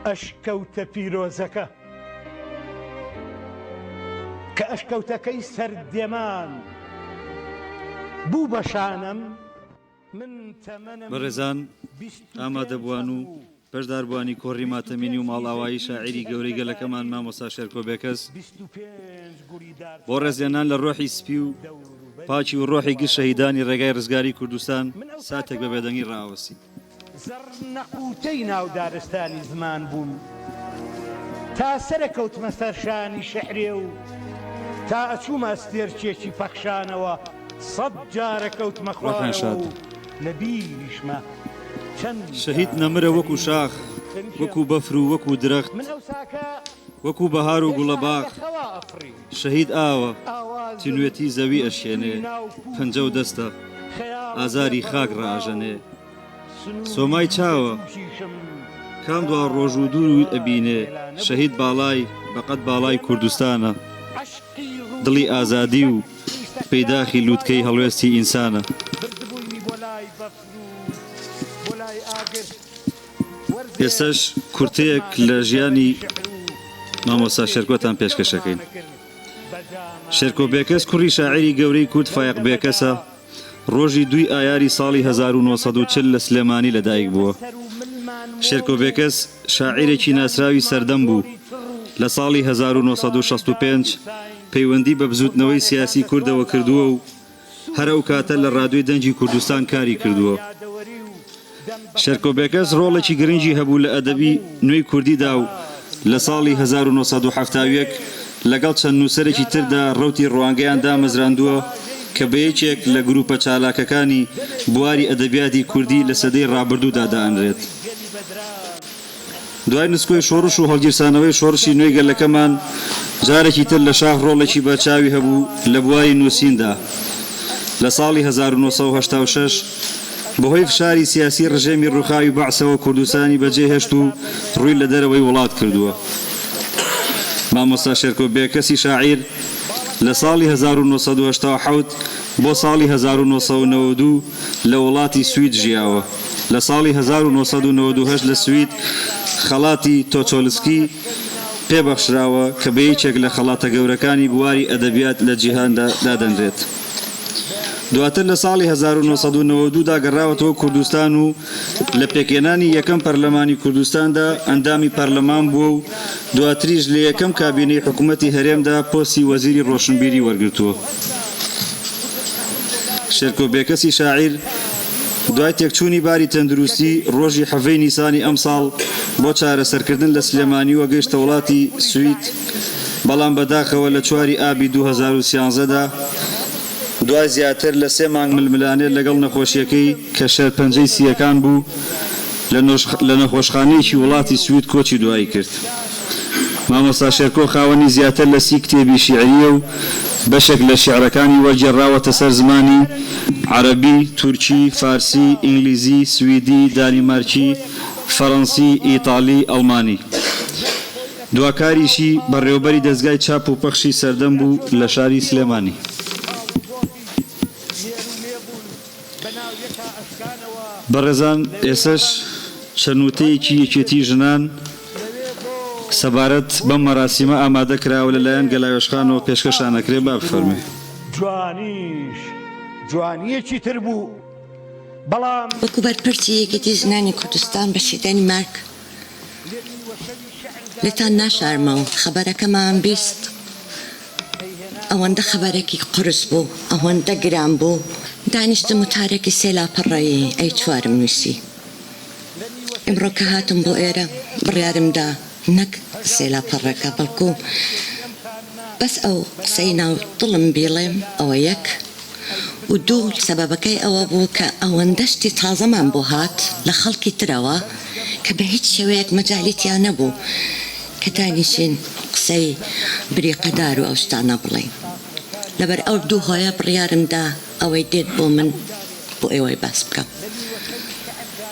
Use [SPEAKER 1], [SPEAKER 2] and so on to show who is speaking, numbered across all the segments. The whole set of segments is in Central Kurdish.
[SPEAKER 1] ئەشکەوتە پیرۆزەکە. کە ئەشکەوتەکەی سەردێمان بوو بە شانم، من تەمەنم
[SPEAKER 2] بەڕێزان،
[SPEAKER 1] 25
[SPEAKER 2] ئامادەبووان و
[SPEAKER 1] ساڵ بوو.
[SPEAKER 2] بەشداربووانی کۆڕی ماتەمینی و ماڵئاوایی شاعیری گەورەی گەلەکەمان مامۆستا شێرکۆ بێکەس بۆ ڕێزلێنان لە ڕۆحی سپی و پاکی و ڕۆحی گشت شەهیدانی ڕێگای ڕزگاری کوردستان ساتێک بە بێدەنگی ڕائەوەستین.
[SPEAKER 1] زەڕنەقووتەی ناو دارستانی زمان بووم تا سەرەکەوتمە سەر شانی شیعرێ و تا ئەچوومە ئەستێرکێکی پەخشانەوە سەد جارە کەوتمە
[SPEAKER 2] ڕۆحیان
[SPEAKER 1] خوارەوە
[SPEAKER 2] شاد.
[SPEAKER 1] و لە بیریشمە چەند
[SPEAKER 2] شەهید
[SPEAKER 1] جار
[SPEAKER 2] نەمرە وەکو
[SPEAKER 1] خەریک
[SPEAKER 2] شاخ،
[SPEAKER 1] خەریکێ
[SPEAKER 2] وەکو بەفر و وەکو درەخت،
[SPEAKER 1] من ئەوساکە
[SPEAKER 2] وەکو بەهار و
[SPEAKER 1] هێشتا هەر
[SPEAKER 2] گوڵەباخ،
[SPEAKER 1] لە خەوا ئەفڕیم.
[SPEAKER 2] شەهید ئاوە،
[SPEAKER 1] ئاوازم
[SPEAKER 2] تینوێتی زەوی ئەشێنێ،
[SPEAKER 1] نووستووی ناو پووک
[SPEAKER 2] پەنجە و
[SPEAKER 1] و
[SPEAKER 2] دەستە،
[SPEAKER 1] خەیاڵم
[SPEAKER 2] ئازاری
[SPEAKER 1] بێ
[SPEAKER 2] خاک
[SPEAKER 1] پەڕ و باو
[SPEAKER 2] ڕائەژەنێ.
[SPEAKER 1] سنووری
[SPEAKER 2] سۆمای
[SPEAKER 1] جووتە
[SPEAKER 2] چاوە،
[SPEAKER 1] جووکیشم
[SPEAKER 2] کام دوا
[SPEAKER 1] تا
[SPEAKER 2] ڕۆژ و دوور ئەبینێ،
[SPEAKER 1] ئێوارێ لانەبوو.
[SPEAKER 2] شەهید باڵای بەقەد باڵای
[SPEAKER 1] ئێمە
[SPEAKER 2] کوردستانە،
[SPEAKER 1] عەشقی
[SPEAKER 2] دڵی
[SPEAKER 1] ڕووت و
[SPEAKER 2] ئازادی و
[SPEAKER 1] ڕووتی
[SPEAKER 2] پەیداخی
[SPEAKER 1] سەکران و
[SPEAKER 2] لووتکەی
[SPEAKER 1] وای
[SPEAKER 2] هەڵوێستی
[SPEAKER 1] هەڵکردبوو.
[SPEAKER 2] ئینسانە.
[SPEAKER 1] بردبووینی بۆ لای بەفر و بۆ لای ئاگر. وەرزێ
[SPEAKER 2] ئێستاش کورتەیەک
[SPEAKER 1] بەفرمان
[SPEAKER 2] لە
[SPEAKER 1] ئەکرد بە
[SPEAKER 2] ژیانی
[SPEAKER 1] بەری شیعر و
[SPEAKER 2] مامۆستا
[SPEAKER 1] وەرزێکی
[SPEAKER 2] شێرکۆتان
[SPEAKER 1] تر
[SPEAKER 2] پێشکەش ئەکەین.
[SPEAKER 1] دڵمان ئەکرد بە
[SPEAKER 2] شێرکۆ
[SPEAKER 1] جامانەی
[SPEAKER 2] بێکەس
[SPEAKER 1] شیعر.
[SPEAKER 2] کوڕی شاعیری گەورەی کورد
[SPEAKER 1] لەو
[SPEAKER 2] فایەق
[SPEAKER 1] دەمەدا
[SPEAKER 2] بێکەسە، ڕۆژی دووی ئایاری ساڵی
[SPEAKER 1] لەو دەمەدا
[SPEAKER 2] 1940 لە سلێمانی لەدایک
[SPEAKER 1] ئێمە
[SPEAKER 2] بووە.
[SPEAKER 1] سەر و ملمان
[SPEAKER 2] شێرکۆ
[SPEAKER 1] مۆڵ و
[SPEAKER 2] بێکەس شاعیرێکی
[SPEAKER 1] مۆڵ
[SPEAKER 2] ناسراوی
[SPEAKER 1] دانیشمان
[SPEAKER 2] سەردەم بوو،
[SPEAKER 1] زۆری چڕ و
[SPEAKER 2] لە ساڵی
[SPEAKER 1] ئەو شانەی
[SPEAKER 2] 1965
[SPEAKER 1] دائەگیرساین
[SPEAKER 2] پەیوەندی بە بزووتنەوەی
[SPEAKER 1] قوربانێک
[SPEAKER 2] سیاسی
[SPEAKER 1] هاتە
[SPEAKER 2] کوردەوە
[SPEAKER 1] سوارلاوە
[SPEAKER 2] کردووە و هەر
[SPEAKER 1] سووری
[SPEAKER 2] ئەو کاتە لە
[SPEAKER 1] سووربایی
[SPEAKER 2] ڕادیۆی دەنگی کوردستان کاری
[SPEAKER 1] ئەکرا
[SPEAKER 2] کردووە.
[SPEAKER 1] یادەوەری و دەم بە
[SPEAKER 2] شێرکۆ
[SPEAKER 1] قەدری
[SPEAKER 2] بێکەس ڕۆڵێکی
[SPEAKER 1] جارانەوە
[SPEAKER 2] گرنگی هەبوو لە ئەدەبی
[SPEAKER 1] هەموو
[SPEAKER 2] نوێی کوردیدا و
[SPEAKER 1] ئەهات
[SPEAKER 2] لە ساڵی
[SPEAKER 1] بەلامان
[SPEAKER 2] 1971
[SPEAKER 1] لەوێ
[SPEAKER 2] لەگەڵ چەند نووسەرێکی تردا
[SPEAKER 1] جاران
[SPEAKER 2] ڕەوتی ڕوانگەیان
[SPEAKER 1] دەمێ
[SPEAKER 2] دامەزراندووە
[SPEAKER 1] بوو
[SPEAKER 2] کە
[SPEAKER 1] بە هاژەی
[SPEAKER 2] بە
[SPEAKER 1] گرتن
[SPEAKER 2] یەکێک لە
[SPEAKER 1] بیدەنگ
[SPEAKER 2] گرووپە چالاکەکانی
[SPEAKER 1] دەمێکی
[SPEAKER 2] بواری
[SPEAKER 1] تر
[SPEAKER 2] ئەدەبیاتی
[SPEAKER 1] بە
[SPEAKER 2] کوردی لە سەدەی
[SPEAKER 1] ڕانە
[SPEAKER 2] ڕابردوودا دائەنرێت.
[SPEAKER 1] هاواری گەلی بەدران.
[SPEAKER 2] دوای نسکۆی شۆڕش و
[SPEAKER 1] سەکرات
[SPEAKER 2] هەڵگیرسانەوەی شۆڕشی نوێی گەلەکەمان،
[SPEAKER 1] سەکرات
[SPEAKER 2] جارێکی تر لە
[SPEAKER 1] ئاسمان
[SPEAKER 2] شاخ ڕۆڵێکی
[SPEAKER 1] وەک
[SPEAKER 2] بەرچاوی هەبوو لە
[SPEAKER 1] داستان
[SPEAKER 2] بواری
[SPEAKER 1] ڕوون
[SPEAKER 2] نووسیندا.
[SPEAKER 1] بوو
[SPEAKER 2] لە ساڵی
[SPEAKER 1] ئەشکەوت
[SPEAKER 2] 1986
[SPEAKER 1] هێندە نزم
[SPEAKER 2] بەهۆی
[SPEAKER 1] ئەشکانی
[SPEAKER 2] فشاری سیاسی
[SPEAKER 1] لێ
[SPEAKER 2] ڕژێمی ڕووخاوی
[SPEAKER 1] دەخوارد
[SPEAKER 2] بەعسەوە
[SPEAKER 1] لەو
[SPEAKER 2] کوردستانی بەجێهێشت و
[SPEAKER 1] سۆزەمەدا
[SPEAKER 2] ڕووی لە
[SPEAKER 1] بەدران
[SPEAKER 2] دەرەوەی وڵات کردووە.
[SPEAKER 1] لەگەڵ خەیاڵم
[SPEAKER 2] مامۆستا شێرکۆ
[SPEAKER 1] هەڵهاتن.
[SPEAKER 2] بێکەسی شاعیر لە ساڵی
[SPEAKER 1] باڵەکانی
[SPEAKER 2] 1987 بۆ ساڵی
[SPEAKER 1] شۆڕی
[SPEAKER 2] 1992 لە وڵاتی
[SPEAKER 1] لێ
[SPEAKER 2] سوید ژیاوە.
[SPEAKER 1] دەدرا
[SPEAKER 2] لە ساڵی
[SPEAKER 1] کاتێ شیعر
[SPEAKER 2] 1998 لە
[SPEAKER 1] دەنووسرا
[SPEAKER 2] سوید
[SPEAKER 1] ڕائەگیرساین
[SPEAKER 2] خەڵاتی
[SPEAKER 1] وەک
[SPEAKER 2] تۆچۆلسکی
[SPEAKER 1] ماڵەشکەری ناو
[SPEAKER 2] پێ
[SPEAKER 1] چاڵ
[SPEAKER 2] بەخشراوە کە بە یەکێک لە
[SPEAKER 1] دەنگمان
[SPEAKER 2] خەڵاتە گەورەکانی بواری ئەدەبیات لە
[SPEAKER 1] ئەبێ
[SPEAKER 2] جیهاندا دادەنرێت.
[SPEAKER 1] ئەشکەوتان بە
[SPEAKER 2] دواتر لە ساڵی 1992 دا
[SPEAKER 1] چاوگێکی
[SPEAKER 2] گەڕاوەتەوە کوردستان
[SPEAKER 1] هێلانە
[SPEAKER 2] و لە
[SPEAKER 1] ناوی
[SPEAKER 2] پێکهێنانی یەکەم
[SPEAKER 1] خۆی
[SPEAKER 2] پەرلەمانی کوردستاندا
[SPEAKER 1] لە
[SPEAKER 2] ئەندامی
[SPEAKER 1] شێعرەکە
[SPEAKER 2] پەرلەمان بووە و
[SPEAKER 1] وەرگیرانەوە
[SPEAKER 2] دواتریش لە یەکەم
[SPEAKER 1] مەحاڵ
[SPEAKER 2] کابینەی حکوومەتی هەرێمدا
[SPEAKER 1] ئەشکەوت
[SPEAKER 2] پۆستی
[SPEAKER 1] من
[SPEAKER 2] وەزیری ڕۆشنبیری
[SPEAKER 1] هێندەیەک
[SPEAKER 2] وەرگرتووە.
[SPEAKER 1] بۆ هەستام وتم ئەچم بۆ لای
[SPEAKER 2] شێرکۆ
[SPEAKER 1] هەور
[SPEAKER 2] بێکەسی شاعیر
[SPEAKER 1] تا
[SPEAKER 2] دوای
[SPEAKER 1] بیخوات
[SPEAKER 2] تێکچوونی باری
[SPEAKER 1] کە
[SPEAKER 2] تەندروستی
[SPEAKER 1] گەیشتم
[SPEAKER 2] ڕۆژی حەڤەی نیسانی ئەمساڵ
[SPEAKER 1] وتم
[SPEAKER 2] بۆ
[SPEAKER 1] مامە
[SPEAKER 2] چارەسەرکردن لە
[SPEAKER 1] قوربان
[SPEAKER 2] سلێمانیوە
[SPEAKER 1] من
[SPEAKER 2] گەیشتە
[SPEAKER 1] شاعیر
[SPEAKER 2] وڵاتی
[SPEAKER 1] کوڕی
[SPEAKER 2] سوید
[SPEAKER 1] شاعیر نیم
[SPEAKER 2] بەڵام بەداخەوە لە
[SPEAKER 1] گەیشتم
[SPEAKER 2] چواری ئابی
[SPEAKER 1] وتم
[SPEAKER 2] 2013 دا
[SPEAKER 1] مامە مامە
[SPEAKER 2] دوای
[SPEAKER 1] سەید
[SPEAKER 2] زیاتر لە سێ مانگ
[SPEAKER 1] هەڵسم
[SPEAKER 2] ململانێ لەگەڵ
[SPEAKER 1] پێکەنیم پێی
[SPEAKER 2] نەخۆشیەکەی
[SPEAKER 1] وتم
[SPEAKER 2] کە
[SPEAKER 1] تۆ
[SPEAKER 2] شێرپەنجەی سییەکان
[SPEAKER 1] دەزانی
[SPEAKER 2] بوو
[SPEAKER 1] دەزانی
[SPEAKER 2] لە
[SPEAKER 1] ئاوازم
[SPEAKER 2] نەخۆشخانەیەکی وڵاتی
[SPEAKER 1] مێ و
[SPEAKER 2] سوید کۆچی دوایی
[SPEAKER 1] نیر
[SPEAKER 2] کرد.
[SPEAKER 1] دانیش
[SPEAKER 2] مامۆستا شێرکۆ
[SPEAKER 1] دانیش
[SPEAKER 2] خاوەنی زیاتر لە سی کتێبی شیعرییە و
[SPEAKER 1] دانیش
[SPEAKER 2] بەشێک لە شیعرەکانی وەرگێڕراوەتە سەر
[SPEAKER 1] کاتێ
[SPEAKER 2] زمانی
[SPEAKER 1] سەرنجی
[SPEAKER 2] عەرەبی، تورکی،
[SPEAKER 1] ئەخەمە
[SPEAKER 2] فارسی،
[SPEAKER 1] ناو
[SPEAKER 2] ئینگلیزی، سویدی،
[SPEAKER 1] شین
[SPEAKER 2] دانیمارکی،
[SPEAKER 1] خۆی ئەکردە ناو
[SPEAKER 2] فەرەنسی،
[SPEAKER 1] هەڵما
[SPEAKER 2] ئیتالی، ئەڵمانی.
[SPEAKER 1] زەرد خۆی
[SPEAKER 2] دوا
[SPEAKER 1] ئەکردە ناو
[SPEAKER 2] کاریشی بەڕێوەبەری
[SPEAKER 1] ئاوان
[SPEAKER 2] دەزگای چاپ و پەخشی سەردەم
[SPEAKER 1] شین
[SPEAKER 2] بوو
[SPEAKER 1] ئەچۆ
[SPEAKER 2] لە
[SPEAKER 1] ناو
[SPEAKER 2] شاری
[SPEAKER 1] کێو
[SPEAKER 2] سلێمانی.
[SPEAKER 1] خاڵ و زۆخیش نێر و مێ بوون بە ناو یەکا ئەشکانەوە
[SPEAKER 2] بەڕێزان
[SPEAKER 1] لەوێ
[SPEAKER 2] ئێسەش
[SPEAKER 1] ڕەنگ
[SPEAKER 2] چەند وتەیەکی
[SPEAKER 1] ڕەنگێکی تر
[SPEAKER 2] یەکێتی ژنان
[SPEAKER 1] لەوێ بۆ
[SPEAKER 2] سەبارەت بەم
[SPEAKER 1] بۆنێکی
[SPEAKER 2] مەراسیمە
[SPEAKER 1] تر
[SPEAKER 2] ئامادە کراوە لە
[SPEAKER 1] لەوێ
[SPEAKER 2] لایەن گەلاوێژخانەوە
[SPEAKER 1] خاڵ
[SPEAKER 2] پێشکەشتان ئەکرێ
[SPEAKER 1] خاڵێکی
[SPEAKER 2] با
[SPEAKER 1] تر و
[SPEAKER 2] بفەرموێ.
[SPEAKER 1] جوانیش جوانییەکی تر بوو بەڵام
[SPEAKER 3] وەکو بەرپرسی
[SPEAKER 1] من
[SPEAKER 3] یەکێتی ژنانی
[SPEAKER 1] سەرنجم
[SPEAKER 3] کوردستان
[SPEAKER 1] هەڵکێشا
[SPEAKER 3] بەشی دەنیمارک
[SPEAKER 1] لە نیوەشەوی شیعردا
[SPEAKER 3] لێتان
[SPEAKER 1] لێی
[SPEAKER 3] ناشارمەوە
[SPEAKER 1] دەڕوانی
[SPEAKER 3] خەبەرەکەمان 20
[SPEAKER 1] بەدرانی ئەیهێنایە
[SPEAKER 3] ئەوەندە
[SPEAKER 1] لای
[SPEAKER 3] خەبەرێکی قورس بوو ئەوەندە
[SPEAKER 1] بەفر و
[SPEAKER 3] گران بوو دانیشتم
[SPEAKER 1] بەڵام
[SPEAKER 3] وتارێکی سێ لاپەڕەیی
[SPEAKER 1] خەونی
[SPEAKER 3] ئەی چوارم
[SPEAKER 1] ڕووناکی
[SPEAKER 3] نووسی.
[SPEAKER 1] لە
[SPEAKER 3] ئیمڕۆ
[SPEAKER 1] نیوەشەوی
[SPEAKER 3] کە هاتم بۆ
[SPEAKER 1] شیعردا
[SPEAKER 3] ئێرە
[SPEAKER 1] لێی
[SPEAKER 3] بڕیارم
[SPEAKER 1] ئەدڕا
[SPEAKER 3] دا نەک سێ
[SPEAKER 1] هەژاندەی
[SPEAKER 3] لاپەڕەکە
[SPEAKER 1] هێنامەوە
[SPEAKER 3] بەڵکو
[SPEAKER 1] لای یەکێتی ئەم خانمە
[SPEAKER 3] بەس ئەو
[SPEAKER 1] بە
[SPEAKER 3] قسەی
[SPEAKER 1] ناو
[SPEAKER 3] ناو دڵم
[SPEAKER 1] سەوزی
[SPEAKER 3] بیڵێم
[SPEAKER 1] لە
[SPEAKER 3] ئەوە یەک
[SPEAKER 1] داردا
[SPEAKER 3] و دوو
[SPEAKER 1] ئەیبردمەوە
[SPEAKER 3] سەبەبەکەی ئەوە
[SPEAKER 1] دەم
[SPEAKER 3] بوو کە
[SPEAKER 1] بە
[SPEAKER 3] ئەوەندە شتی تازەمان
[SPEAKER 1] ناو
[SPEAKER 3] بۆ هات
[SPEAKER 1] ئاوان
[SPEAKER 3] لە خەڵکی ترەوە
[SPEAKER 1] بەم دەم
[SPEAKER 3] کە بە هیچ شێوەیەک
[SPEAKER 1] پووکانەی ناو
[SPEAKER 3] مەجالی تیا نەبوو
[SPEAKER 1] باڵەکانم
[SPEAKER 3] کە
[SPEAKER 1] لە
[SPEAKER 3] دانیشین
[SPEAKER 1] مەتەلی
[SPEAKER 3] قسەی
[SPEAKER 1] زەردەخەنەی
[SPEAKER 3] بریقەدار و ئەو
[SPEAKER 1] خەیاڵی
[SPEAKER 3] شتانە بڵێین
[SPEAKER 1] ئاخرەکانی
[SPEAKER 3] لەبەر ئەو دوو
[SPEAKER 1] ئاوان
[SPEAKER 3] هۆیە بڕیارم دا ئەوەی دێت بۆ من
[SPEAKER 1] هەموو جارێ
[SPEAKER 3] بۆ ئێوەی باس بکەم.
[SPEAKER 1] لە نیوەشەوی شیعردا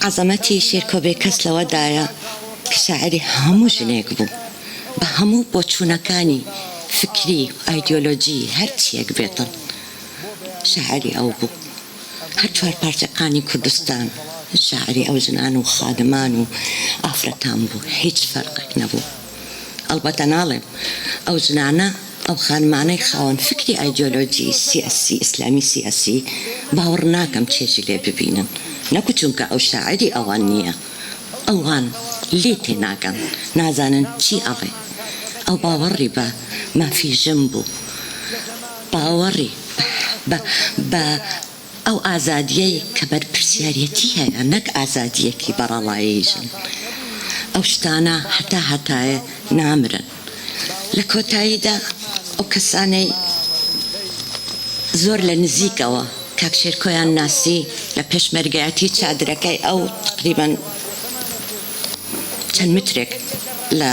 [SPEAKER 3] عەزەمەتی
[SPEAKER 1] خەونی
[SPEAKER 3] شێرکۆ بێکەس
[SPEAKER 1] ناردمەوە
[SPEAKER 3] لەوەدایە
[SPEAKER 1] ئاژاوەکە
[SPEAKER 3] کە شاعیری
[SPEAKER 1] بە
[SPEAKER 3] هەموو ژنێک
[SPEAKER 1] هەناسەی
[SPEAKER 3] بوو
[SPEAKER 1] ساردی
[SPEAKER 3] بە
[SPEAKER 1] ئەوان
[SPEAKER 3] هەموو بۆچوونەکانی
[SPEAKER 1] ئەمساڵ
[SPEAKER 3] فکری و
[SPEAKER 1] ئاوم تا
[SPEAKER 3] ئایدیۆلۆجی
[SPEAKER 1] شێت
[SPEAKER 3] هەرچییەک
[SPEAKER 1] بووەوە
[SPEAKER 3] بێتن
[SPEAKER 1] و بۆ بەیانی
[SPEAKER 3] شاعیری ئەو بوو
[SPEAKER 1] شیعرم
[SPEAKER 3] هەر چوار
[SPEAKER 1] ئەبوومەوە
[SPEAKER 3] پارچەکانی
[SPEAKER 1] بە
[SPEAKER 3] کوردستان
[SPEAKER 1] پووکەڵەڵاتی.
[SPEAKER 3] شاعری ئەو ژنان و خادمان و ئافرەتان بوو هیچ فەرقێک نەبوو. ئەڵبەتە ناڵێم ئەو ژنانە ئەو خانمانەی خاوەن فکری ئایدیۆلۆجی سیاسی ئیسلامی سیاسی باوەڕ ناکەم چێژی لێ ببینن نەکو چونکە ئەو شاعری ئەوان نییە ئەوان لێی تێناگەن نازانن چی ئەڵێ ئەو باوەڕی بە مافی ژن بوو باوەڕی بە بە ئەو ئازادیەی کە بەرپرسیاریەتی هەیە نەک ئازادیەکی بەڕەڵایی ژن ئەو شتانە هەتا هەتایە نامرن لە کۆتاییدا ئەو کەسانەی زۆر لە نزیکەوە کاک شێرکۆیان ناسی لە پێشمەرگایەتی چادرەکەی ئەو تقریبەن چەند مترێک لە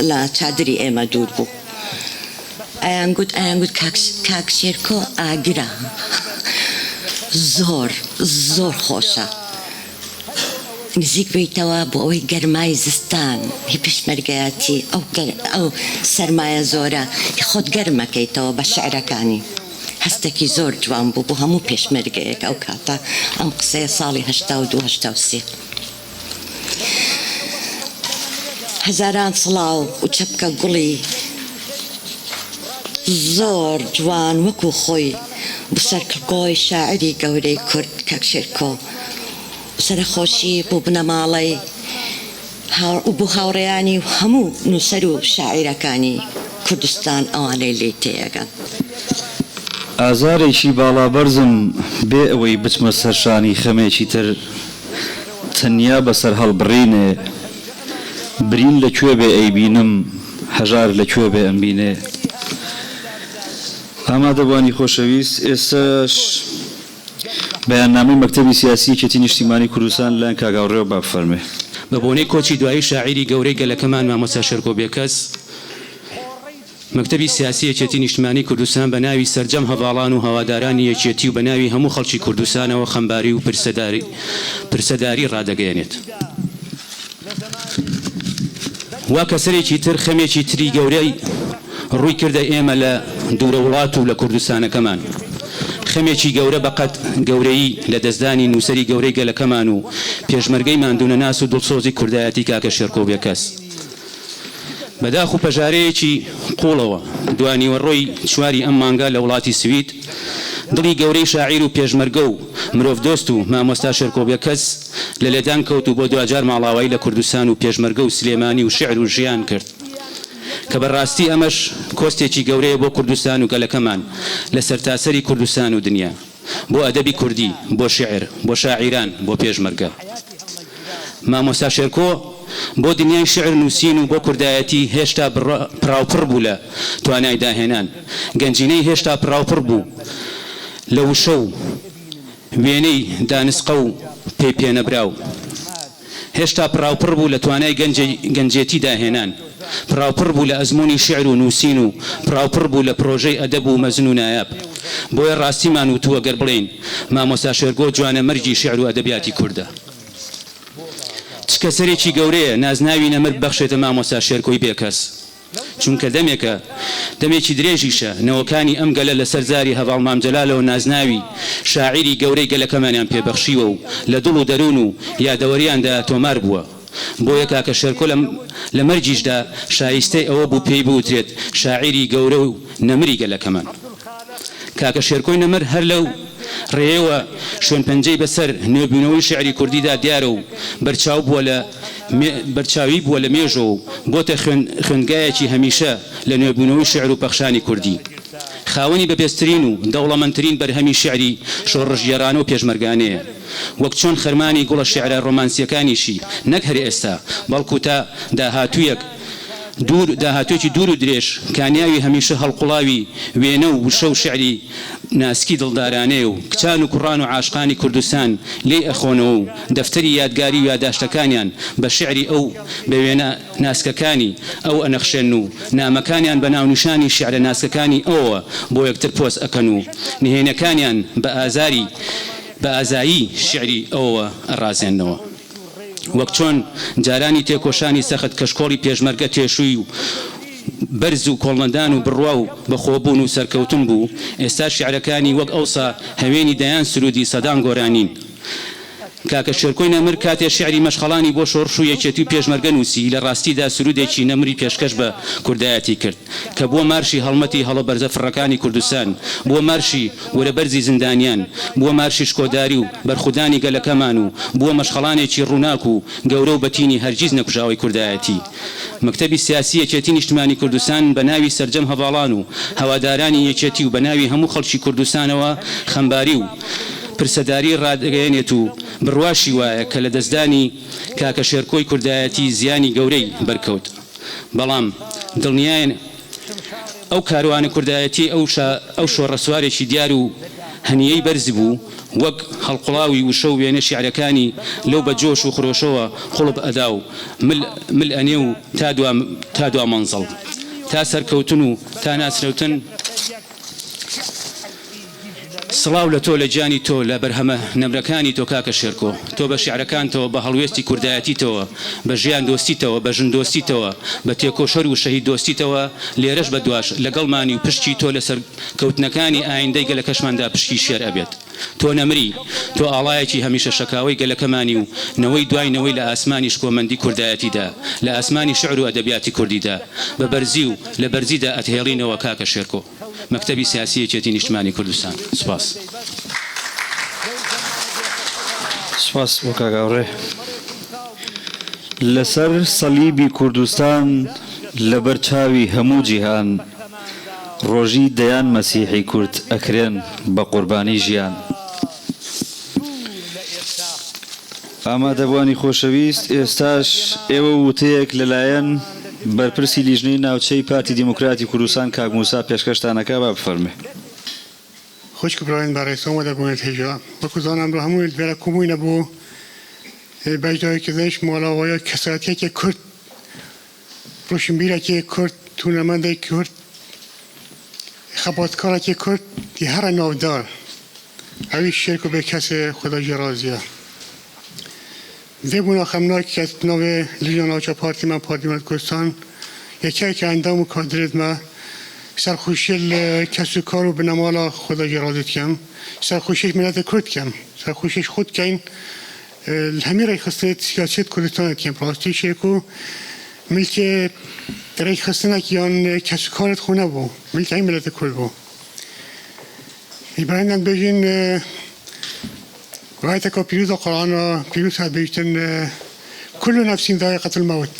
[SPEAKER 3] لە چادری ئێمە دوور بوو. ئەیانگوت ئەیانگوت کاک کاک شێرکۆ ئاگرە زۆر زۆر خۆشە نزیک بیتەوە بۆ ئەوەی گەرمای زستان هی پێشمەرگایەتی ئەو ئەو سەرمایە زۆرە خۆت گەرمەکەیتەوە بە شعرەکانی هەستێکی زۆر جوان بوو بۆ هەموو پێشمەرگەیەک ئەو کاتە ئەم قسەیە ساڵی 82 83. هەزاران سڵاو و چەپکە گوڵی زۆر جوان وەکو خۆی بو سەرکڵگۆی شاعیری گەورەی کورد کاک شێرکۆ و سەرەخۆشی بو بنەماڵەی و بو هاوڕێیانی و هەموو نوسەر و شاعیرەکانی کوردستان ئەوانەی لێی تێیەگەن.
[SPEAKER 2] ئازارێکی باڵابەرزم بێ ئەوەی بچمە سەر شانی خەمێکی تر تەنیا بە سەرهەڵبڕینێ برین لە کوێ بێ ئەیبینم هەژار لە کوێ بێ ئەمبینێ ئامادەبوانی خۆشەویست ئێستاش بەیاننامەی مەکتەبی سیاسی یەکێتی نیشتیمانی کوردستان لەلایەن کاک هاوڕێوە با بفەرموێ.
[SPEAKER 4] بە بۆنەی کۆچی دوایی شاعیری گەورەی گەلەکەمان مامۆستا شێرکۆ بێکەس، مەکتەبی سیاسی یەکێتی نیشتمانی کوردستان بە ناوی سەرجەم هەڤاڵان و هەوادارانی یەکێتی و بە ناوی هەموو خەڵکی کوردستانەوە خەمباری و پرسەداری ڕادەگەیەنێت. وا کەسەرێکی تر خەمێکی تری گەورەی ڕووی کردە ئێمە لە دوورە وڵات و لە کوردستانەکەمان. خەمێکی گەورە بە قەد گەورەیی لە دەستدانی نووسەری گەورەی گەلەکەمان و پێشمەرگەی ماندوونەناس و دڵسۆزی کوردایەتی کاکە شێرکۆ بێکەس. بە داخ و پەژارەیەکی قووڵەوە دوانیوەڕۆی چواری ئەم مانگە لە وڵاتی سوید، دڵی گەورەی شاعیر و پێشمەرگە و مرۆڤدۆست و مامۆستا شێرکۆ بێکەس لە لێدان کەوت و بۆ دواجار ماڵاوایی لە کوردستان و پێشمەرگە و سلێمانی و شیعر و ژیان کرد کە بە ڕاستی ئەمەش کۆستێکی گەورەیە بۆ کوردستان و گەلەکەمان لە سەرتاسەری کوردستان و دنیا، بۆ ئەدەبی کوردی، بۆ شیعر، بۆ شاعیران، بۆ پێشمەرگە. مامۆستا شێرکۆ بۆ دنیای شیعر نووسین و بۆ کوردایەتی هێشتا پڕاوپڕ بوو لە توانای داهێنان، گەنجینەی هێشتا پڕاوپڕ بوو لە وشە و وێنەی دانسقە و پێی پێنەبراو. هێشتا پڕاوپڕ بوو لە توانای گەنجێتی داهێنان، پڕاوپڕ بوو لە ئەزموونی شیعر و نووسین و پڕاوپڕ بوو لە پرۆژەی ئەدەب و مەزن و نایاب. بۆیە ڕاستیمان وتووە گەر بڵێین مامۆستا شێرکۆ جوانەمەرگی شیعر و ئەدەبیاتی کوردە. چ کەسەرێکی گەورەیە نازناوی نەمر ببەخشێتە مامۆستا شێرکۆی بێکەس. چونکە دەمێکە، دەمێکی درێژیشە، نەوەکانی ئەم گەلە لەسەر زاری هەڤاڵ مام جەلالەوە نازناوی شاعیری گەورەی گەلەکەمانیان پێ بەخشیوە و لە دڵ و دەروون و یادەوەریاندا تۆمار بووە. بۆیە کاکە شێرکۆ لە مەرگیشدا شایستەی ئەوە بوو پێی بوترێت شاعیری گەورە و نەمری گەلەکەمان. کاکە شێرکۆی نەمر هەر لەو ڕێیەوە شوێنپەنجەی بەسەر نوێبوونەوەی شیعری کوردیدا دیارە و بەرچاو بووە لە بەرچاوی بووە لە مێژەوە و بۆتە خوێندگایەکی هەمیشە لە نوێبوونەوەی شیعر و پەخشانی کوردی. خاوەنی بەپێزترین و دەوڵەمەندترین بەرهەمی شیعری شۆڕشگێڕانە و پێشمەرگانەیە. وەک چۆن خەرمانی گوڵە شیعرە ڕۆمانسییەکانیشی نەک هەر ئێستا بەڵکو تا داهاتوویەک دوور داهاتوویەکی دوور و درێژ کانیاوی هەمیشە هەڵقوڵاوی وێنە و وشە و شیعری ناسکی دڵدارانەیە و کچان و کوڕان و عاشقانی کوردستان لێی ئەخۆنەوە و دەفتەری یادگاری و یاداشتەکانیان بە شیعری ئەو بە وێنە ناسکەکانی ئەو ئەنەخشێنن و نامەکانیان بە ناونیشانی شیعرە ناسکەکانی ئەوەوە بۆ یەکتر پۆست ئەکەن و نهێنیەکانیان بە ئازاری بە ئازایی شیعری ئەوەوە ئەڕازێننەوە. وەک چۆن جارانی تێکۆشانی سەخت کەشکۆڵی پێشمەرگە تێشووی و بەرز و کۆڵنەدان و بڕوا و بەخۆبوون و سەرکەوتن بوو، ئێستا شیعرەکانی وەک ئەوسا هەوێنی دەیان سروودی سەدان گۆرانین. کاکە شێرکۆی نەمر کاتێ شیعری مەشخەڵانی بۆ شۆڕش و یەکێتی و پێشمەرگە نووسی، لە ڕاستیدا سروودێکی نەمری پێشکەش بە کوردایەتی کرد، کە بووە مارشی هەڵمەتی هەڵۆ بەرزە فڕەکانی کوردستان، بووە مارشی ورە بەرزی زیندانیان، بووە مارشی شکۆداری و بەرخودانی گەلەکەمان و بووە مەشخەڵانێکی ڕووناک و گەورە و بەتینی هەرگیز نەکوژاوەی کوردایەتی. مەکتەبی سیاسی یەکێتی نیشتمانی کوردستان بە ناوی سەرجەم هەڤاڵان و هەوادارانی یەکێتی و بە ناوی هەموو خەڵکی کوردستانەوە خەمباری و پرسەداری ڕادەگەیەنێت و بڕواشی وایە کە لەدەستدانی کاکە شێرکۆی کوردایەتی زیانی گەورەی بەرکەوت بەڵام دڵنیاین ئەو کاروانە کوردایەتیەی ئەو ئەو شۆڕەسوارێکی دیار و هەنیەی بەرز بوو وەک هەڵقوڵاوی وشە و وێنە شیعرەکانی لەو بە جۆش و خرۆشەوە قوڵپ ئەدا و مل مل ئەنێ و تا دوا تا دوا مەنزڵ تا سەرکەوتن و تا ناسرەوتن سڵاو لە تۆ لە گیانی تۆ لە بەرهەمە نەمرەکانی تۆ کاکە شێرکۆ تۆ بە شیعرەکانتەوە بە هەڵوێستی کوردایەتیتەوە بە ژیان دۆستیتەوە بە ژن دۆستیتەوە بە تێکۆشەر و شەهید دۆستیتەوە لێرەش بە دواش لەگەڵمانی و پشکی تۆ لە سەرکەوتنەکانی ئایندەی گەلەکەشماندا پشکی شێر ئەبێت تۆ نەمری تۆ ئاڵایەکی هەمیشە شەکاوەی گەلەکەمانی و نەوەی دوای نەوەی لە ئاسمانی شکۆمەندی کوردایەتیدا لە ئاسمانی شیعر و ئەدەبیاتی کوردیدا بە بەرزی و لە بەرزیدا ئەتهێڵینەوە کاکە شێرکۆ. مەکتەبی سیاسی یەکێتی نیشتمانی کوردستان. سوپاس.
[SPEAKER 2] سوپاس بۆ کاک هاوڕێ. لەسەر سەلیبی کوردستان لەبەر چاوی هەموو جیهان ڕۆژی دەیان مەسیحی کورد ئەکرێن بە قوربانی ژیان. ئامادەبوانی خۆشەویست ئێستاش ئێوە وتەیەک لەلایەن بەرپرسی لیژنەی ناوچەی پارتی دیموکراتی کوردستان کاک موسا پێشکەشتان ئەکا با بفەرموێ.
[SPEAKER 5] خوشک و براێن بەڕێز ئامادەبوونت هێژا وەکو زانام ڕۆ هەموو ڤێرە کوبووینە بۆ بەشداری کردنش ماڵاوایە کەسایەتیەکی کورد ڕۆشنبیرەکی کورد هونەرمەندێک کورد خەباتکارەکی کورد ی هەرە ناودار ئەویش شێرکۆ بێکەسێ خودا ژێ ڕازیە ڤێ بوونا خەمناک کەس ناوێ لیژنە ناوچە پارتی مە پارتی ملت کوردستان یەکێک ئەندام و کادرێت مە سەرخوشیل کەس و کار و بنەماڵە خودا ژێ ڕازی کەم سەرخوشیش ملت کورد کەم سەرخوشیش خود کەین هەمی ڕێکخستنێت سیاسیت کوردستانێت کەم ڕاستی شێرکۆ ملکێ ڕێکخستنەک یان کەس و کارت خۆ نەبوو ملکی ئەی ملت کورد بوو. ئیبراهیم بێژین ئایەتەکە پیروزە قورئانە پیروز هات بێژتن كل نفس ذائقة الموت.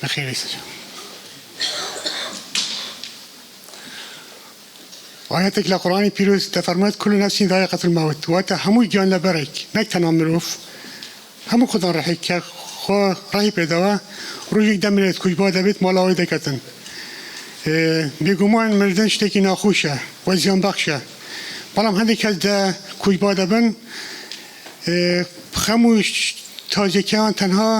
[SPEAKER 5] بخير ئایەتێک لە قورئانی پیرۆز دەفەرموێت كل نفس ذائقة الموت واتە هەموو گیانلەبەرێک نەک تەنها مرۆڤ هەموو خودان ڕەحێک کە خوا ڕەحی پێداوە ڕۆژێک دەمرێت کوژبا دەبێت ماڵاوای دەکاتن بێگومان مردن شتێکی ناخۆشە و زیانبەخشە بەڵام هەندێک کەس دە کوژبا دەبن خەم و تازیەکەیان تەنها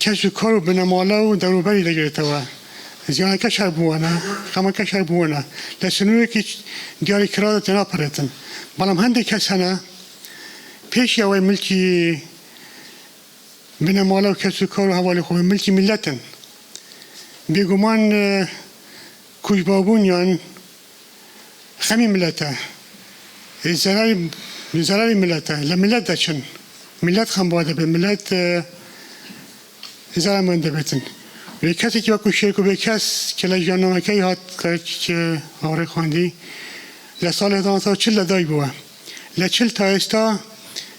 [SPEAKER 5] کەس و کار و بنەماڵە و دەوروبەری دەگرێتەوە. زیانەکەش هەر بووانە، خەمەکەش هەر بووانە. لە سنوورێکی دیاریکراودا تێناپەرێتن. بەڵام هەندێک کەس هەنە پێشی ئەوەی ملکی بنەماڵە و کەس و کار و هەواڵی خۆ بن، ملکی میللەتن. بێگومان کوژباوبوونیان خەمی میللەتە، زەرەری زەرەری میللەتە، لە میللەت دەچن، میللەت خەمبار دەبێت، میللەت زەرەرمەند دەبێتن. وێ کەسێکی وەکو شێرکۆ بێکەس کە لە ژیاننامەکەی هات کە هاوڕێ خواندی لە ساڵی 1940 لەدایک بووە، لە 40 تا ئێستا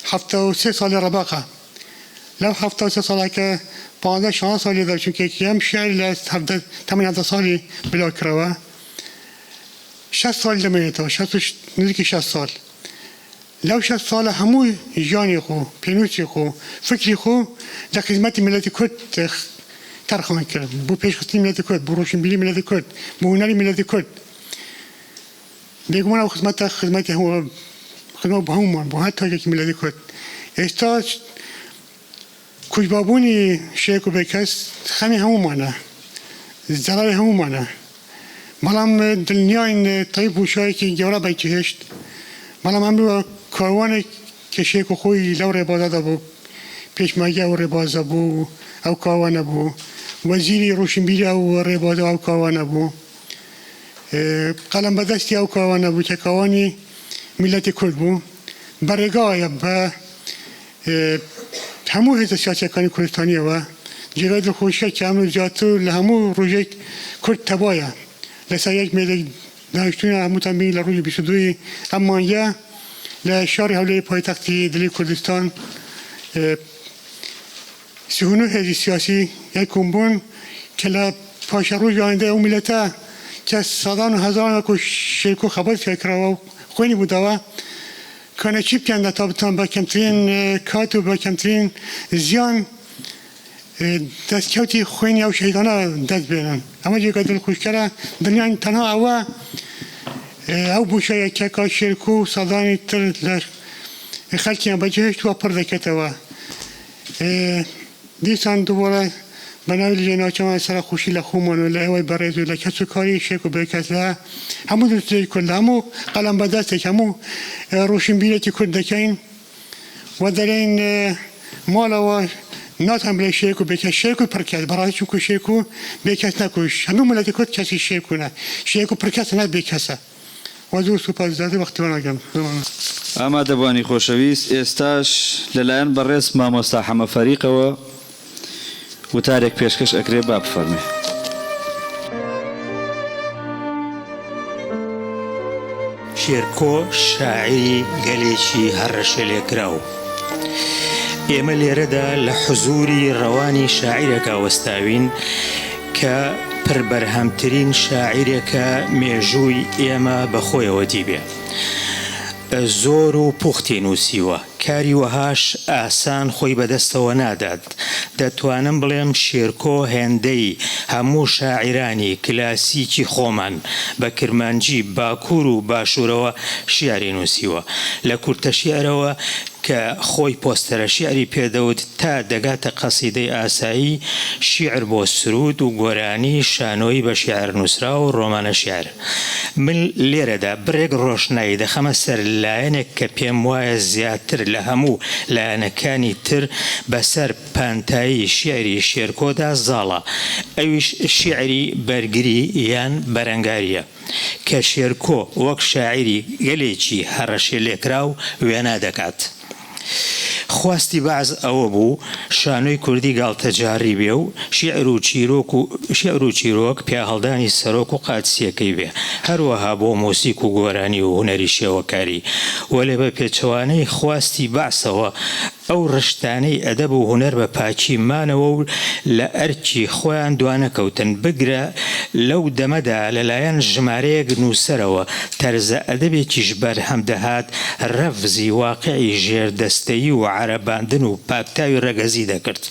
[SPEAKER 5] 73 ساڵی ڕەبەقە. لەو 73 ساڵە کە 15 16 ساڵی لێدا چونکە یەکەم شیعری لە 17 تەمەنی 17 ساڵی بلاو کراوە. 60 ساڵ دەمێنێتەوە، شەست و نزیکی 60 ساڵ. لەو 60 ساڵە هەموو ژیانی خۆ، پێنووسی خۆ، فکری خۆ لە خزمەتی میللەتی کورد تەرخان کرد، بۆ پێشخستنی میللەتی کورد، بۆ ڕۆشنبیری میللەتی کورد، بۆ هونەری میللەتی کورد. بێگومان ئەو خزمەتە خزمەتی هەموو خزمەت بۆ هەموومان، بۆ هەر تاکێکی میللەتی کورد. ئێستا کوژبابوونی شێرکۆ بێکەس خەمی هەموومانە، زەرەری هەموومانە. بەڵام دڵنیاین تەیف بۆشایەکی گەورە بەجێهێشت، بەڵام ئەمڕۆ کاروانێک کە شێرکۆ خۆی لەو ڕێبازەدا بوو، پێشمەرگەی ئەو ڕێبازە بوو، ئەو کاروانە بوو، وەزیری ڕۆشنبیری ئەو ڕێبازە و ئەو کاروانە بوو. قەلەم بەدەستی ئەو کاوانە بوو کە کاوانی میللەتی کورد بوو بە ڕێگایە بە هەموو هێزە سیاسیەکانی کوردستانیەوە جێگای دڵخۆشیە کە ئەمرۆ زیاتر لە هەموو ڕۆژێک کورد تەبایە لەسەر یەک مێزێک دانیشتوونە هەمووتان بینی لە ڕۆژی 22 ی ئەم مانگە لە شاری هەولێری پایتەختی دلی کوردستان 39 هێزی سیاسی یەک کۆم بوون کە لە پاشەڕۆژی ئایندەی ئەو میللەتە کە سەدان و هەزاران وەکو شێرکۆ خەبات فێرکراوە و خوێنی بۆ داوە کانە چی بکەن تا بتوان بە کەمترین کات و بە کەمترین زیان دەستکەوتی خوێنی ئەو شەهیدانە دەست بێنن. ئەمە جێگای دڵخۆشکەرە. دڵنیاین تەنها ئەوە ئەو بۆشاییە کە کاک شێرکۆ و سەدانی تر لە خەلکیان بەجێهێشتووە پڕ دەکێتەوە. دیسان دووبارە بە ناوی لیژنەی ناوچەمان سەرەخۆشی لە خۆمان و لە ئێوەی بەڕێز و لە کەس و کاری شێرکۆ بێکەس لە هەموو دروستێکی کورد لە هەموو قەلەم بەدەستێک هەموو ڕۆشنبیرێکی کورد دەکەین و دەرێین ماڵەوە ناتوانم بڵێ شێرکۆ بێکەس شێرکۆ پڕکەس بەڕاستی چونکو شێرکۆ بێکەس نەکوشت هەموو مللەتی کورد کەسی شێرکۆ نە شێرکۆ پڕکەسە نە بێکەسە. وە زۆر سوپاس زیاتر وەختی وەرناگرم.
[SPEAKER 2] ئامادەبوانی خۆشەویست ئێستاش لەلایەن بەڕێز مامۆستا حەمە فەریقەوە وتارێک پێشکەش ئەکرێ با بفەرمێ.
[SPEAKER 6] شێرکۆ شاعیری گەلێکی هەڕەشەلێکراو. ئێمە لێرەدا لە حزووری ڕەوانی شاعیرێکا وەستاوین کە پربەرهەمترین شاعیرێکە مێژووی ئێمە بە خۆیەوە دیبێ. زۆر و پوختی نووسیوە. کاری وەهاش ئاسان خۆی بەدەستەوە نادات. دەتوانم بڵێم شێرکۆ هێندەی هەموو شاعیرانی کلاسیکی خۆمان بە کرمانجی باکوور و باشوورەوە شیعری نووسیوە. لە کورتەشیعرەوە کە خۆی پۆستەرە شیعری پێ دەوت تا دەگاتە قەسیدەی ئاسایی، شیعر بۆ سروود و گۆرانی، شانۆیی بە شیعر نووسراو و ڕۆمانە شیعر. من لێرەدا بڕێک ڕۆشنایی دەخەمە سەر لایەنێک کە پێم وایە زیاتر لە هەموو لایەنەکانی تر بەسەر پانتایی شیعری شێرکۆدا زاڵە، ئەویش شیعری بەرگری یان بەرەنگارییە. کە شێرکۆ وەک شاعیری گەلێکی هەڕەشەلێکراو وێنا دەکات. خواستی بەعس ئەوە بوو شانۆی کوردی گاڵتەجاڕی بێ و شیعر و چیرۆک و شیعر و چیرۆک پیاهەڵدانی سەرۆک و قادسییەکەی بێ، هەروەها بۆ مۆسیک و گۆرانی و هونەری شێوەکاری. وەلێ بە پێچەوانەی خواستی بەعسەوە ئەو ڕشتانەی ئەدەب و هونەر بە پاکی مانەوە و لە ئەرکی خۆیان دوانەکەوتن، بگرە لەو دەمەدا لەلایەن ژمارەیەک نووسەرەوە تەرزە ئەدەبێکیش بەرهەم دەهات رەفزی واقیعی ژێردەستەیی و عەرەباندن و پاکتاوی رەگەزی دەکرد.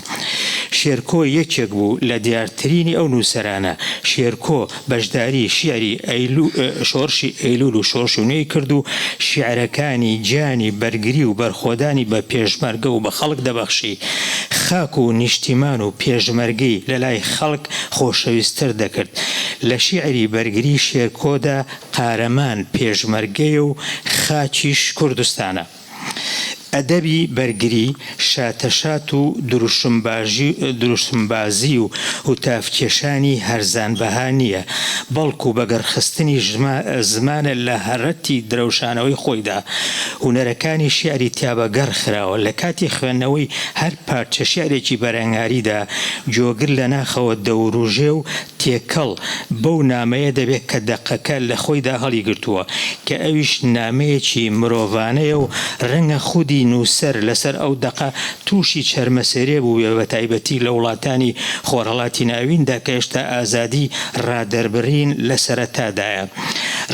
[SPEAKER 6] شێرکۆ یەکێک بوو لە دیارترینی ئەو نووسەرانە. شێرکۆ بەشداری شیعری شۆڕشی ئەیلوول و شۆڕشی نوێی کرد و شیعرەکانی گیانی بەرگری و بەرخۆدانی بە پێشمەرگە و بە خەڵک دەبەخشی. خاک و نیشتیمان و پێشمەرگەی لە لای خەڵک خۆشەویستتر دەکرد. لە شیعری بەرگری شێرکۆدا قارەمان پێشمەرگەیە و خاکیش کوردستانە. ئەدەبی بەرگری، شاتەشات و دروشمبازی و هوتافکێشانی هەرزانبەها نییە، بەڵکو بەگەڕخستنی زمانە لە هەڕەتی درەوشانەوەی خۆیدا. هونەرەکانی شیعری تیا بەگەڕ خراوە. لە کاتی خوێندنەوەی هەر پارچە شیعرێکی بەرەنگاریدا، گوێگر لە ناخەوە دەوروژێ و تێکەڵ بەو نامەیە دەبێت کە دەقەکە لە خۆیدا هەڵیگرتووە، کە ئەویش نامەیەکی مرۆڤانەیە و رەنگە خودی نووسەر لەسەر ئەو دەقە تووشی چەرمەسەرێ بووبێ بەتایبەتی لە وڵاتانی خۆرهەڵاتی ناویندا کە هێشتا ئازادی رادەربرین لە سەرەتادایە.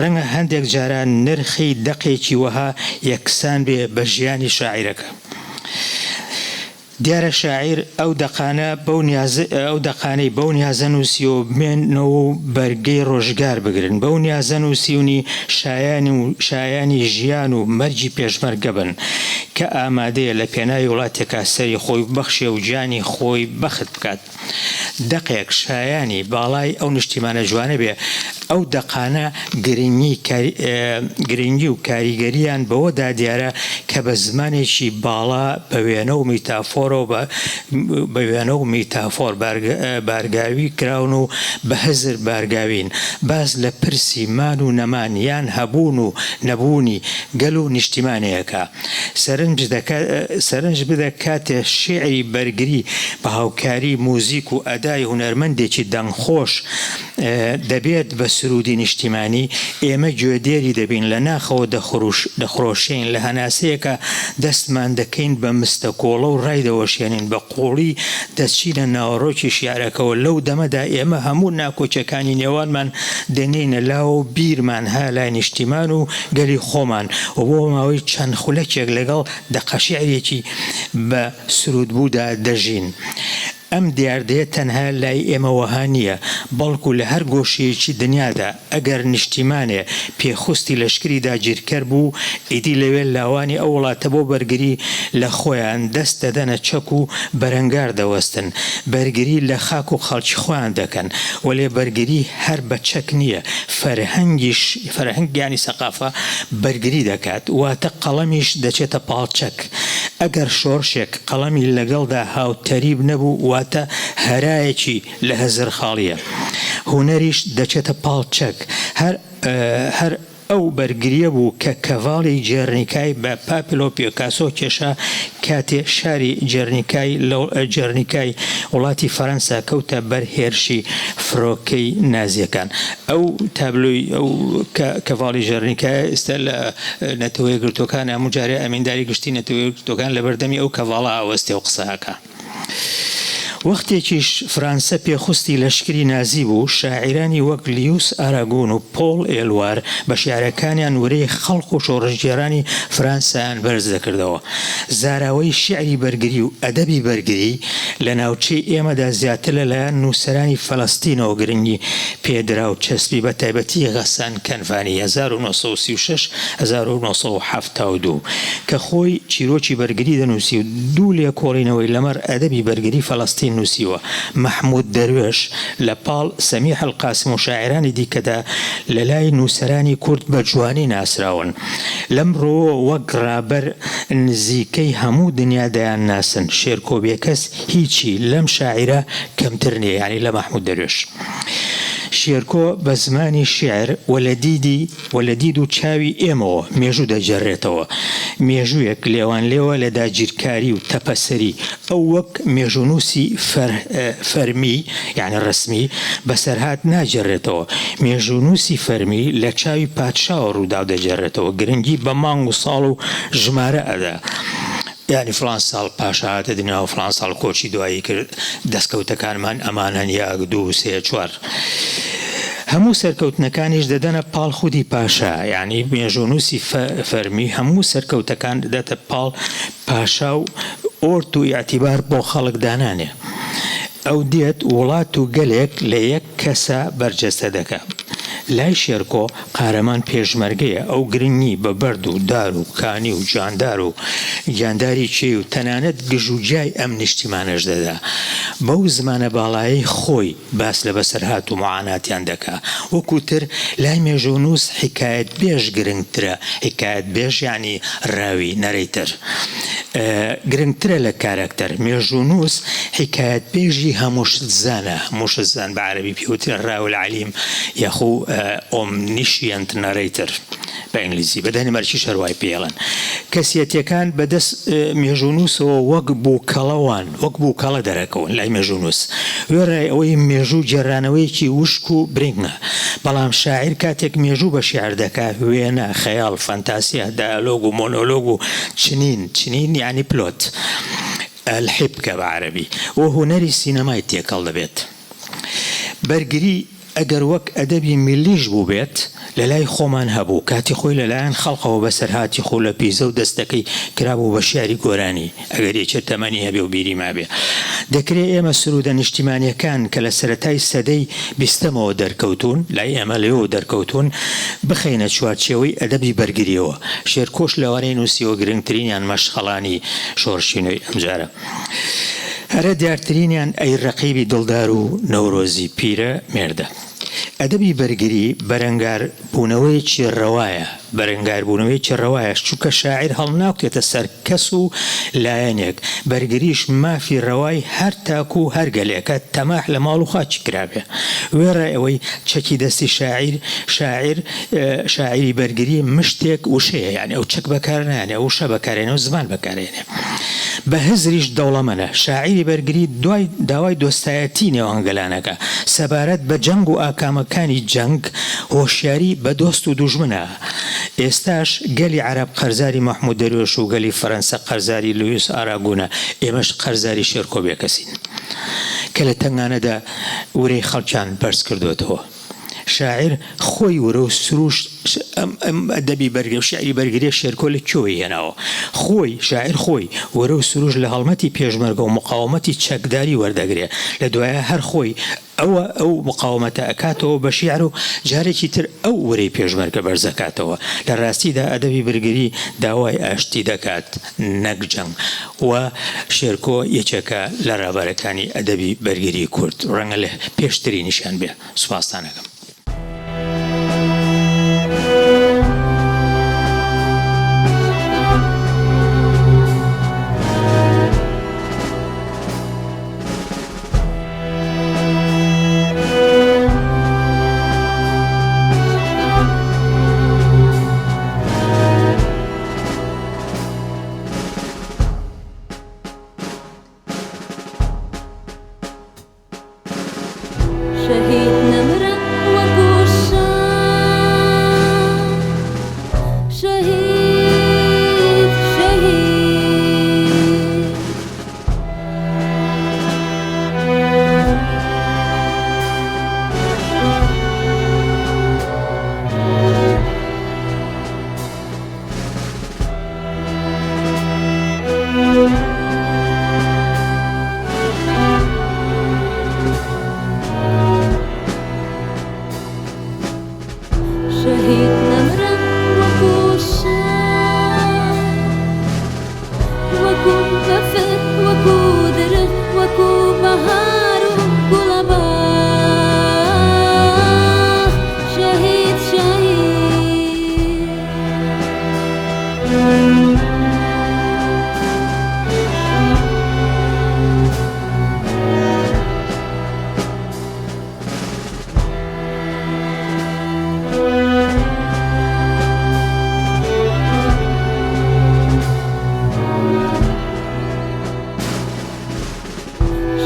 [SPEAKER 6] رەنگە هەندێک جاران نرخی دەقێکی وەها یەکسان بێ بە ژیانی شاعیرەکە. دیارە شاعیر ئەو دەقانە بەو نیازە ئەو دەقانەی بەو نیازە نووسیوە بمێننەوە و بەرگەی ڕۆژگار بگرن، بەو نیازە نووسیونی شایانی و شایانی ژیان و مەرگی پێشمەرگە بن کە ئامادەیە لە پێناوی وڵاتێکا سەری خۆی ببەخشێ و گیانی خۆی بەخت بکات. دەقێک شایانی باڵای ئەو نیشتیمانە جوانە بێ، ئەو دەقانە گرنگی گرنگی و کاریگەرییان بەوەدا دیارە کە بە زمانێکی باڵا بە وێنە و میتافۆر. میتافۆرەوە بە بە وێنە و میتافۆر بارگاوی کراون و بە هزر بارگاوین. باس لە پرسی مان و نەمان یان هەبوون و نەبوونی گەل و نیشتیمانێ ئەکا. سەرنج دەکا سەرنج بدە کاتێ شیعری بەرگری بە هاوکاری موزیک و ئەدای هونەرمەندێکی دەنگخۆش دەبێت بە سروودی نیشتیمانی، ئێمە گوێدێری دەبین، لە ناخەوە دەخرۆشێین، لە هەناسەیەکا دەستمان دەکەین بە مستەکۆڵە و ڕایدەوەشێنین، بە قووڵی دەچینە ناوەڕۆکی شیعرەکەوە، لەو دەمەدا ئێمە هەموو ناکۆکیەکانی نێوانمان دەنێینە لاوە و بیرمان ها لای نیشتیمان و گەلی خۆمان و بۆ ماوەی چەند خولەکێک لەگەڵ دەقە شیعرێکی بە سروودبوودا دەژین. ئەم دیاردەیە تەنها لای ئێمە وەها نییە، بەڵکو لە هەر گۆشەیەکی دنیادا ئەگەر نیشتیمانێ پێخوستی لەشکری داگیرکەر بوو، ئیدی لەوێ لاوانی ئەو وڵاتە بۆ بەرگری لە خۆیان دەست دەدەنە چەک و بەرەنگار دەوەستن، بەرگری لە خاک و خەڵکی خۆیان دەکەن. وەلێ بەرگری هەر بە چەک نییە، فەرهەنگیش، فەرهەنگ یانی سەقافە، بەرگری دەکات، واتە قەڵەمیش دەچێتە پاڵ چەک. ئەگەر شۆڕشێک قەڵەمی لەگەڵدا هاوتەریب نەبوو واتە هەرایەکی لە هزر خاڵییە. هونەریش دەچێتە پاڵ چەک. هەر هەر ئەو بەرگرییە بوو کە کەڤاڵی جێرنیکای بە پاپلۆ پیکاسۆ کێشا کاتێ شاری جێرنیکای جێرنیکای وڵاتی فەرەنسا کەوتە بەر هێرشی فرۆکەی نازییەکان. ئەو تابلۆی ئەو کەڤاڵی ژێرنیکایە ئێستا لە نەتەوە یەکگرتووەکان هەموو جارێ ئەمینداری گشتی نەتەوە یەکگرتووەکان لەبەردەمی ئەو کەڤاڵە ئەوەستێ و قسە ئەکا. وەختێکیش فرانسە پێخوستی لەشکری نازی بوو، شاعیرانی وەک لیوس ئاراگون و پۆڵ ئێلوار بە شیعرەکانیان ورەی خەڵق و شۆڕشگێڕانی فرانسایان بەرز دەکردەوە. زاراوەی شیعری بەرگری و ئەدەبی بەرگری لە ناوچەی ئێمەدا زیاتر لە لایەن نووسەرانی فەلەستینەوە گرنگی پێ درا و چەسپی بە تایبەتی غەسان کەنفانی، 1936، 1972، کە خۆی چیرۆکی بەرگری دەنووسی و دوو لێکۆڵینەوەی لەمەڕ ئەدەبی بەرگری فەلەستین نووسیوە. مەحموود دەروێش لە پاڵ سەمیح القاسم و شاعیرانی دیکەدا لە لای نووسەرانی کورد بە جوانی ناسراون. لەم ڕووەوە وەک ڕابەر نزیکەی هەموو دنیا دەیانناسن. شێرکۆ بێکەس هیچی لەم شاعیرە کەمتر نییە، یانی لە مەحموود دەروێش. شێرکۆ بە زمانی شیعر و لە دیدی و لە دید و چاوی ئێمەوە مێژوو دەگێڕێتەوە. مێژوویەک لێوانلێوە لە داگیرکاری و تەپەسەری. ئەو وەک مێژوونووسی فەرمی یانی ڕەسمی بەسەرهات ناگێڕێتەوە. مێژوونووسی فەرمی لە چاوی پادشاوە ڕووداو دەگێڕێتەوە، گرنگی بە مانگ و ساڵ و ژمارە ئەدا. یانی فڵان ساڵ پاشا هاتە دنیا و فڵان ساڵ کۆچی دوایی کرد، دەستکەوتەکانمان ئەمانەن، یەک، دوو، سێ، چوار. هەموو سەرکەوتنەکانیش دەدەنە پاڵ خودی پاشا، یانی مێژوونووسی فەرمی هەموو سەرکەوتەکان دەداتە پاڵ پاشا و ئۆرت و ئیعتیبار بۆ خەڵک دانانێ. ئەو دێت وڵات و گەلێک لە یەک کەسا بەرجەستە دەکا. لای شێرکۆ قارەمان پێشمەرگەیە، ئەو گرنگی بە بەرد و دار و کانی و جاندار و گیانداری کێی و تەنانەت گژوگیای ئەم نیشتیمانەش دەدا. بەو زمانە باڵایەی خۆی باس لە بەسەرهات و موعاناتیان دەکا. وەکوو تر لای مێژوونووس حیکایەتبێژ گرنگترە، حیکایەتبێژ یانی راوی، narrator، گرنگترە لە کارەکتەر. مێژوونووس حیکایەتبێژی هەمووشتزانە، هەمووشتزان بە عەرەبی پێی وترێ راوی العلیم یاخو Omniscient Narrator بە ئینگلیزی، بە دانیمارکیش هەر وای پێی ئەڵێن. کەسیەتیەکان بە دەست مێژوونووسەوە وەک بووکەڵە وان، وەک بووکەڵە دەرەکەون لای مێژوونووس. وێڕای ئەوەی مێژوو گێڕانەوەیەکی وشک و برینگە، بەڵام شاعیر کاتێک مێژوو بە شیعر دەکا، وێنە، خەیاڵ، فەنتاسیا، دایالۆگ و مۆنۆلۆگ و چنین، چنین یانی پلۆت، الحبکە بە عەرەبی، و هونەری سینەمای تێکەڵ دەبێت. بەرگری ئەگەر وەک ئەدەبی میللیش بووبێت، لە لای خۆمان هەبوو، کاتی خۆی لە لایەن خەڵقەوە بەسەرهاتی خولە پیزە و دەستەکەی کرابوو بە شیعری گۆرانی، ئەگەر یەکێ تەمەنی هەبێ و بیری مابێ. دەکرێ ئێمە سروودە نیشتیمانییەکان کە لە سەرەتای سەدەی بیستەمەوە دەرکەوتوون، لای ئێمە لەوێوە دەرکەوتوون، بخەینە چوارچێوەی ئەدەبی بەرگرییەوە. شێرکۆش لەوانەی نووسیوە گرنگترینیان مەشخەڵانی شۆڕشی نوێی ئەمجارە. هەرە دیارترینیان ئەی ڕەقیبی دڵدار و نەورۆزی پیرە مێردە. ئەدەبی بەرگری بەرەنگار بوونەوەیەکی رەوایە، بەرەنگاربوونەوەیەکی رەوایە، چونکە شاعیر هەڵناکوتێتە سەر کەس و لایەنێک، بەرگریش مافی رەوای هەر تاک و هەر گەلێکە تەماح لە ماڵ و خاکی کرابێ. وێڕای ئەوەی چەکی دەستی شاعیر، شاعیر، شاعیری بەرگری مشتێک وشەیە، یانی ئەو چەک بەکار نایەنێ، ئەو وشە بەکارێنێ و زمان بەکارێنێ. بە هزریش دەوڵەمەنە. شاعیری بەرگری دوای داوای دۆستایەتی نێوان گەلان ئەکا. سەبارەت بە جەنگ و ئاکامەکانی جەنگ هۆشیاری بە دۆست و دوژمنە. ئێستاش گەلی عەرەب قەرزاری مەحمود دەروێش و گەلی فەرەنسە قەرزاری لویس ئاراگونە، ئێمەش قەرزاری شێرکۆ بێکەسین کە لە تەنگانەدا ورەی خەڵکیان بەرز کردۆتەوە. شاعیر خۆی ورە و سروشت ئەم ئەم ئەدەبی بەرگری و شیعری بەرگریە شێرکۆ لە کوێوەی هێناوە؟ خۆی شاعیر خۆی ورە و سروشت لە هەڵمەتی پێشمەرگە و مقاومەتی چەکداری وەردەگرێ لە دوایە هەر خۆی ئەوە ئەو مقاومەتە ئەکاتەوە بە شیعر و جارێکی تر ئەو ورەی پێشمەرگە بەرز ئەکاتەوە. لە ڕاستیدا ئەدەبی برگری داوای ئاشتی دەکات نەک جەنگ و شێرکۆ یەکێکە لە ڕابەرەکانی ئەدەبی بەرگری کورد ڕەنگە لە پێشترینیشیان بێ. سوپاستان ئەکەم.
[SPEAKER 7] شەهید نەمرە وەکو شان شەهید شەهید. شەهید نەمرە وەکو شار وەکو بەفر وەکو درخت وەکو بەهار و گوڵەباخ شەهید شەهید.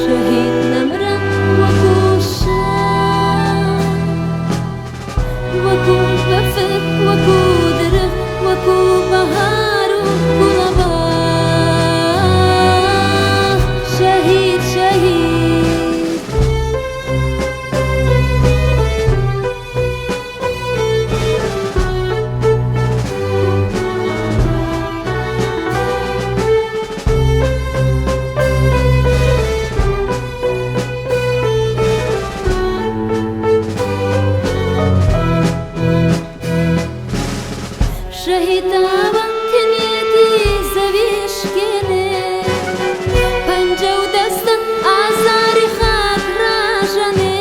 [SPEAKER 7] شەهید نەمرە وەکو شار وەکو بەفر وەکو درخت وەکو بەهار و گوڵەباخ شەهید شەهید. شەهیداوە تنیەتی زەوی شکێنێ پەنجە و دەستە ئازاری خاک ڕاژەنێ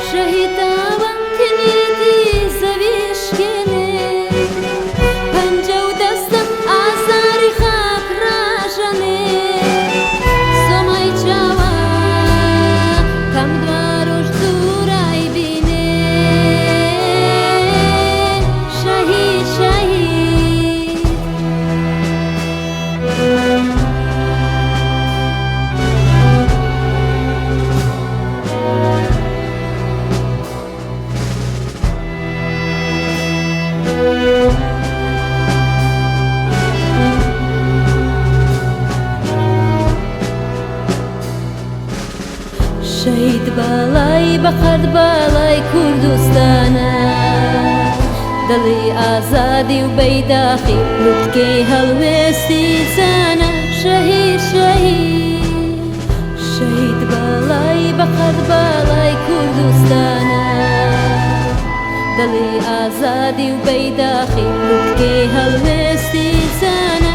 [SPEAKER 7] شەهیداوە تنیەتی زەوی شکێنێ پەنجە و دەستە ئازاری خاک ڕاژەنێ سۆمای چاوە کەم دوارۆژ دوورای بینێ شەهید شەهید. شەهید باڵای بەقەد باڵای کوردستانە دڵی ئازادی و بەیداخی لوتکەی هەڵوێستی زانە شەهید شەهید شەهید باڵای بەقەد باڵای کوردستانە دڵی ئازادی و بەیداخی لوتکەی هەڵوێستی زانە.